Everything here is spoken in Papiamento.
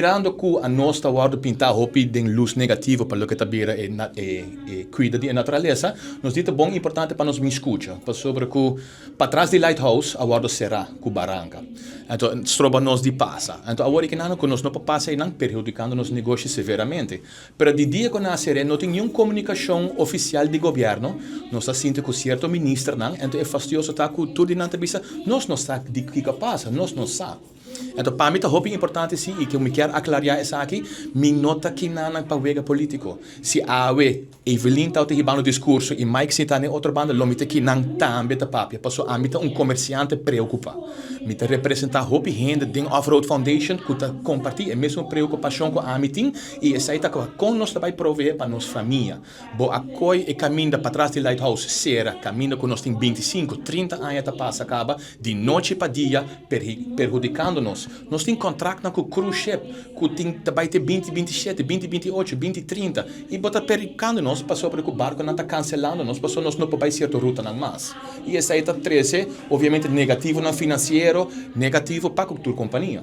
Mirando ku anos ta wòrdu pintá hopi den lus negativo pa loke ta bira e e kuida di e naturalesa, nos di ta bon importante pa nos bin skucha pasobra ku patras di Lighthouse a wòrdu será ku baranka. Anto stroba nos di pasa. Anto awor e kinan ku nos no por pasa einan perhudikando nos negoshi severamente. Pero di dia ku nan a ser'é no tin niun komunikashon ofisial di gobièrnu. Nos ta sinti ku sierto ministernan, anto e fastioso ta ku tur di nan ta bisa nos no sa di kiko a pasa, nos no sa. Anto pa mi ta hopi importante si y cu mi kier aclaria esaki, mi no ta kinanan pa wega politico. Si awe Evelyn tawata hibando discurso y Mike sinta n'e otro banda lo mi ta kinan tambe ta papia paso ami ta un comerciante preocupa. Mi ta representa hopi hende den Off Road Foundation cu ta comparti e mesun preocupacion cu ami tin y esey ta con nos ta bay provee pa nos famia. Bo a koy e kaminda patras di Lighthouse sera, kaminda ku nos tin 25, 30 aña ta pasa kaba di nochi pa dia perhudikando nos. Nos tin kontraktnan ku cruise ship ku tin ta bai te 2027, 2028, 2030 i bo ta perhudikando nos pasobra ku barkonan ta kanselando nos pasobra nos no por bai sierto rutanan mas. I esei ta trese obviamente negativonan finansiero negativo pa ku tur kompania.